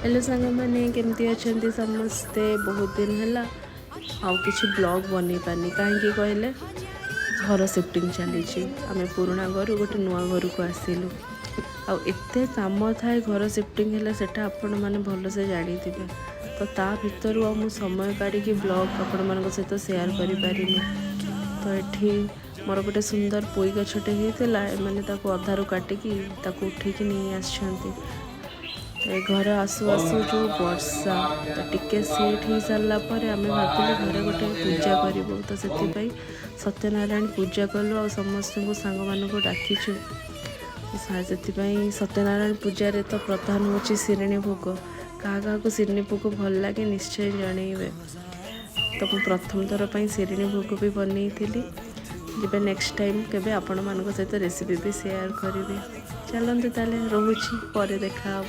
Hello ସାଙ୍ଗମାନେ, କେମିତି ଅଛନ୍ତି ସମସ୍ତେ? ବହୁତ ଦିନ ହେଲା ଆଉ କିଛି ବ୍ଲଗ୍ ବନେଇ ପାରିନି। କାହିଁକି କହିଲେ ଘର ସିଫ୍ଟିଂ ଚାଲିଛି। ଆମେ ପୁରୁଣା ଘରୁ ଗୋଟେ ନୂଆ ଘରକୁ ଆସିଲୁ ଆଉ ଏତେ କାମ ଥାଏ ଘର ସିଫ୍ଟିଂ ହେଲେ, ସେଟା ଆପଣମାନେ ଭଲସେ ଜାଣିଥିବେ। ତ ତା ଭିତରୁ ଆଉ ମୁଁ ସମୟ କାଢ଼ିକି ବ୍ଲଗ୍ ଆପଣମାନଙ୍କ ସହିତ ସେୟାର କରିପାରିନି। ତ ଏଠି ମୋର ଗୋଟେ ସୁନ୍ଦର ପୋଇ ଗଛଟେ ହେଇଥିଲା। ଏମାନେ ତାକୁ ଅଧାରୁ କାଟିକି ତାକୁ ଉଠେଇକି ନେଇ ଆସିଛନ୍ତି। ତ ଏ ଘର ଆସୁ ଆସୁ ଯେଉଁ ବର୍ଷା, ତ ଟିକେ ସେଟ୍ ହେଇସାରିଲା ପରେ ଆମେ ଭାବିଲୁ ଘରେ ଗୋଟେ ପୂଜା କରିବୁ। ତ ସେଥିପାଇଁ ସତ୍ୟନାରାୟଣ ପୂଜା କଲୁ ଆଉ ସମସ୍ତଙ୍କୁ, ସାଙ୍ଗମାନଙ୍କୁ ଡାକିଛୁ। ସେଥିପାଇଁ ସତ୍ୟନାରାୟଣ ପୂଜାରେ ତ ପ୍ରଧାନ ହେଉଛି ଶିରିଣୀ ଭୋଗ। କାହା କାହାକୁ ଶିରିଣୀ ଭୋଗ ଭଲ ଲାଗେ, ନିଶ୍ଚୟ ଜଣେଇବେ। ତ ମୁଁ ପ୍ରଥମ ଥର ପାଇଁ ଶିରିଣୀ ଭୋଗ ବି ବନେଇଥିଲି। ଯେବେ ନେକ୍ସଟ ଟାଇମ୍ କେବେ ଆପଣମାନଙ୍କ ସହିତ ରେସିପି ବି ସେୟାର କରିବି। ଚାଲନ୍ତୁ ତାହେଲେ, ରହୁଛି, ପରେ ଦେଖା ହେବ।